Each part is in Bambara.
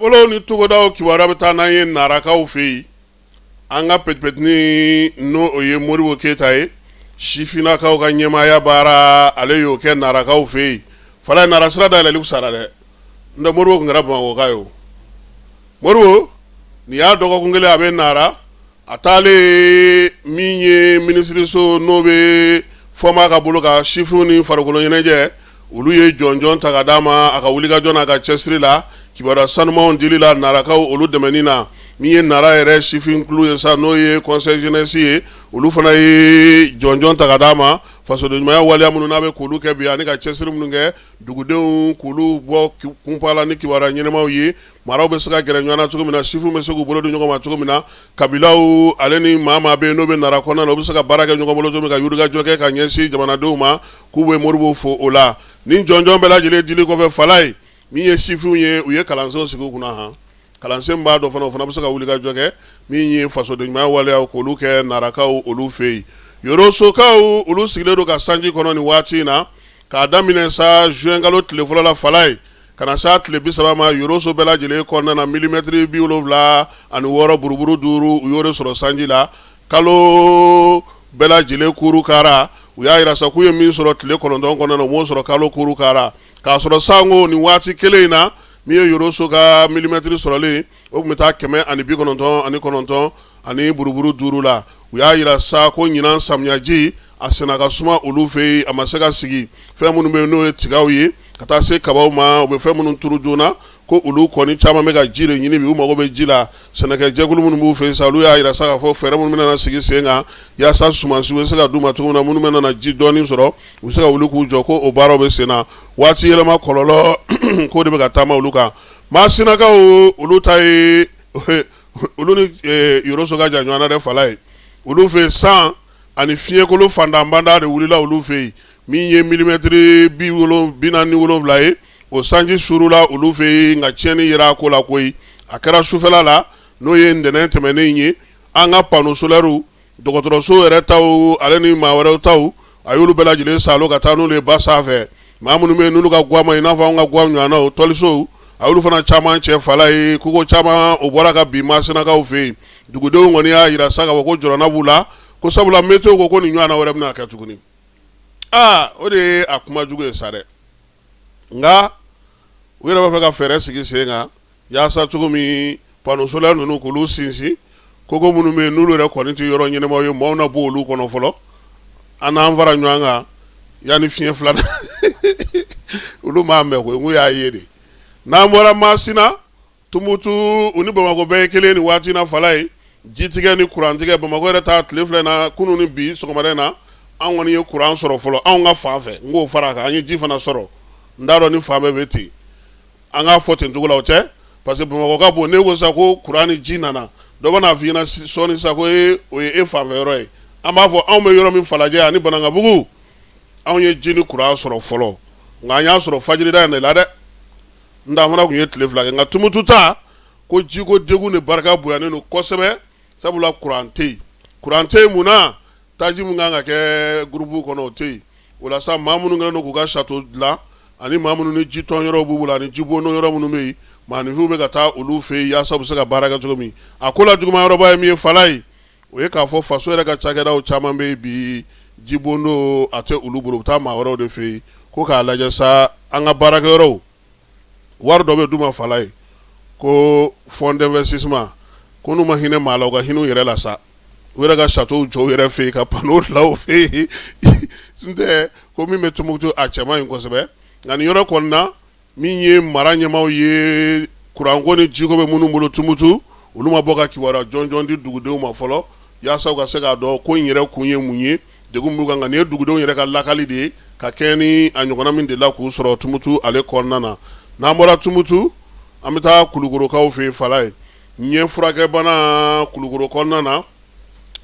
Bolo ni togodaw kibaruya bɛ taa n'an ye Narakaw fɛ yen. An ka pɛtipɛtini n'o o ye Modibo Keyita ye, sifinnakaw ka ɲɛmaaya baara, ale y'o kɛ Narakaw fɛ yen. Falaye, Nara sira dayɛlɛli fisayara dɛ, n'o tɛ Modibo tun kɛra Bamakɔka ye o. Modibo, nin y'a dɔgɔkun kelen a bɛ Nara. A taalen min ye minisiriso n'o bɛ Fɔnba ka bolo kan, sifinw ni farikolo ɲɛnajɛ, olu ye jɔnjɔn ta ka d'a ma a ka wulikajɔ n'a ka cɛsiri la, kibaruya sanumanw dili la Narakaw olu dɛmɛni na. Min ye Nara yɛrɛ sifinkulu ye sa, n'o ye conseil jeunesse ye, olu fana ye jɔnjɔn ta ka d'a ma fasodenɲumanya waleya minnu n'a bɛ k'olu kɛ bi, ani ka cɛsiri minnu kɛ dugudenw k'olu bɔ kunpa la ni kibaruya ɲɛnamaw ye, maraw bɛ se ka gɛrɛ ɲɔgɔn na cogo min na, sifinw bɛ se k'u bolo di ɲɔgɔn ma cogo min na, kabilaw ale ni maa maa bɛ yen n'o bɛ Nara kɔnɔna na, u bɛ se ka baara kɛ ɲɔgɔn bolo cogo min, ka wulikajɔ kɛ ka ɲɛsin jamanadenw ma, k'u bɛ Modibo fo o la. Ni jɔnjɔn bɛɛ lajɛlen dili kɔfɛ, Falaye, min ye sifinw ye, u ye kalansenw sigi u kunna han kalansen b'a dɔn fana, o fana bɛ se ka wulikajɔ kɛ min ye fasodenɲumanya waleyaw k'olu kɛ Narakaw olu fɛ yen. Yorosokaw olu sigilen don ka sanji kɔnɔ nin waati in na, k'a daminɛ sa juin kalo tile fɔlɔ la, Falaye, ka na s'a tile 30 ma. Yoroso bɛɛ lajɛlen kɔnɔna na, milimɛtiri 76 buruburu 5, u y'o de sɔrɔ sanji la kalo bɛɛ lajɛlen kuru kara. U y'a jira sa k'u ye min sɔrɔ tile 9 kɔnɔna na, u m'o sɔrɔ kalo kuru kara, k'a sɔrɔ sanko nin waati kelen in na, min ye Yoroso ka milimɛtiri sɔrɔlen, o tun bɛ taa 199 ani buruburu 5 la. U y'a jira sa ko ɲinan samiyaji a senna ka suma olu fɛ yen, a ma se ka sigi. Fɛn minnu bɛ yen n'o ye tigaw ye, ka taa se kabaw ma, u bɛ fɛn minnu turu joona, ko olu kɔni caman bɛ ka ji de ɲini bi, u mago bɛ ji la. Sɛnɛkɛjɛkulu minnu b'u fɛ yen sa, olu y'a jira sa k'a fɔ fɛɛrɛ minnu bɛna sigi sen kan yaasa sumansiw bɛ se ka d'u ma cogo min na, minnu bɛna ji dɔɔni sɔrɔ, u bɛ se ka wuli k'u jɔ, ko o baaraw bɛ sen na. Waati yɛlɛma kɔlɔlɔ k'o de bɛ ka taama olu kan. Masinakaw olu ta ye, olu ni Yoroso ka jan ɲɔgɔn na dɛ, Falaye. Olu fɛ yen, san ani fiɲɛkolo fantanbanda de wulila olu fɛ yen. Min ye milimɛtiri 47 ye, o sanji suurula olu fɛ yen, nka tiɲɛni yera a ko la koyi. A kɛra sufɛla la, n'o ye ntɛnɛn tɛmɛnen ye. An ka panneau solairew, dɔgɔtɔrɔso yɛrɛ taw ale ni maa wɛrɛw taw, a y'olu bɛɛ lajɛlen saalo ka taa n'olu ye ba sanfɛ. Maa minnu bɛ yen n'olu ka gwa ma i n'a fɔ an ka gwa ɲɔgɔnnaw, tɔlisow, a y'olu fana caman cɛ, Falaye. Kogo caman o bɔra ka bin Masinakaw fɛ yen. Dugudenw kɔni y'a jira sa k'a fɔ ko jɔrɔna b'u la, ko sabula météo ko ko nin ɲɔgɔnna wɛrɛ bɛna kɛ tuguni. Aa, o de ye a kuma jugu ye sa dɛ. Nka u yɛrɛ b'a fɛ ka fɛɛrɛ sigi sen kan yaasa cogo min panneau solaire ninnu k'olu sinsin. Kogo minnu bɛ yen n'olu yɛrɛ kɔni tɛ yɔrɔ ɲɛnamaw ye, maaw na bɔ olu kɔnɔ fɔlɔ, an n'an fara ɲɔgɔn kan yanni fiɲɛ filanan. Olu m'a mɛn koyi, n y'a ye de. N'an bɔra Masina, Tumutu, u ni Bamakɔ bɛɛ ye kelen nin waati na, Falaye. Jitigɛ ni kurantigɛ, Bamakɔ yɛrɛ ta tile filɛ na, kunun ni bi sɔgɔmada in na, an kɔni ye kuran sɔrɔ fɔlɔ anw ka fan fɛ. N k'o fara a kan, an ye ji fana sɔrɔ. N t'a dɔn ni fan bɛɛ bɛ ten, an k'a fɔ ten cogo la, o tɛ, parce que Bamakɔ ka bon. Ne ko sa ko kuran ni ji nana, dɔ bɛna f'i ɲɛna sɔɔni sa ko o ye e fanfɛ yɔrɔ ye. An b'a fɔ anw bɛ yɔrɔ min, Falajɛ ani Banankabugu, anw ye ji ni kuran sɔrɔ fɔlɔ, nka an y'a sɔrɔ fajirida in de la dɛ. N an fana tun ye tile 2 kɛ. Nka Tumutu ta, ko jiko degun de barika bonyanen don kosɛbɛ, sabula kuran tɛ yen. Kuran tɛ yen mun na? Taji min kan ka kɛ groupe kɔnɔ, o tɛ yen. O la sa, maa minnu kɛlen don k'u ka château dilan, ani maa minnu ni jitɔn yɔrɔw b'u bolo, ani jibondon yɔrɔ minnu bɛ yen, maaninfinw bɛ ka taa olu fɛ yen yaasa u bɛ se ka baara kɛ cogo min. A ko la juguman yɔrɔba ye min ye, Falaye, o ye k'a fɔ faso yɛrɛ ka cakɛdaw caman bɛ yen bi, jibondon a tɛ olu bolo, u bɛ taa maa wɛrɛw de fɛ yen. Ko k'a lajɛ sa, an ka baarakɛyɔrɔw, wari dɔ bɛ d'u ma, Falaye, ko fonds d'investissement, ko n'u ma hinɛ maa la, u ka hinɛ u yɛrɛ la sa, u yɛrɛ ka château jɔ u yɛrɛ fɛ yen, ka panneau dilan u fɛ yen. N tɛ ko min bɛ Tumutu, a cɛ man ɲi kosɛbɛ. Nka nin yɔrɔ kɔni na, min ye mara ɲɛmaaw ye, kuranko ni jiko bɛ minnu bolo Tumutu, olu ma bɔ ka kibaruya jɔnjɔn di dugudenw ma fɔlɔ yaasa u ka se k'a dɔn ko in yɛrɛ kun ye mun ye, degun b'u kan. Nka nin ye dugudenw yɛrɛ ka lakali de ye ka kɛɲɛ ni a ɲɔgɔnna min delila k'u sɔrɔ Tumutu ale kɔnɔna na. N'an bɔra Tumutu, an bɛ taa Kulukorokaw fɛ yen, Falaye. Ɲɛ furakɛbana Kulukoro kɔnɔna na,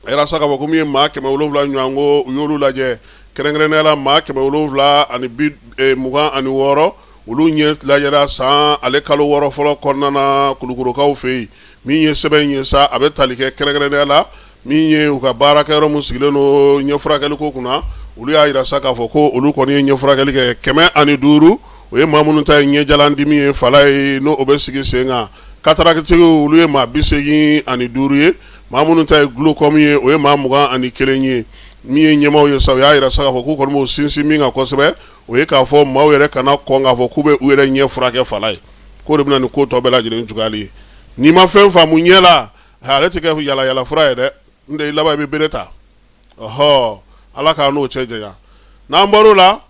a yira sa k'a fɔ ko min ye maa 700 ɲɔgɔn ko u y'olu lajɛ, kɛrɛnkɛrɛnnenya la maa 726, olu ɲɛ lajɛra san ale kalo 6 fɔlɔ kɔnɔna na Kulukorokaw fɛ yen. Min ye sɛbɛn ye sa, a bɛ tali kɛ kɛrɛnkɛrɛnnenya la min ye u ka baarakɛyɔrɔ min sigilen don ɲɛ furakɛli ko kunna. Olu y'a jira sa k'a fɔ ko olu kɔni ye ɲɛ furakɛli kɛ 105, o ye maa minnu ta ye ɲɛjalandimi ye, Falaye, n'o o bɛ sigi sen kan. Katarakitigiw olu ye maa 85 ye, maa minnu ta ye glaucome ye, o ye maa 21 ye. Min ye ɲɛmaaw ye sa, u y'a jira sa k'a fɔ k'u kɔni b'u sinsin min kan kosɛbɛ, o ye k'a fɔ maaw yɛrɛ kana kɔn k'a fɔ k'u bɛ u yɛrɛ ɲɛ furakɛ fala ye, k'o de bɛna ni ko tɔ bɛɛ lajɛlen juguyali ye. N'i ma fɛn faamu ɲɛ la, ale tɛ kɛ yala yala fura ye dɛ, n tɛ i laban i bɛ bere ta. Ɔhɔ, Ala k'an n'o cɛ janya. N'an bɔr'o la.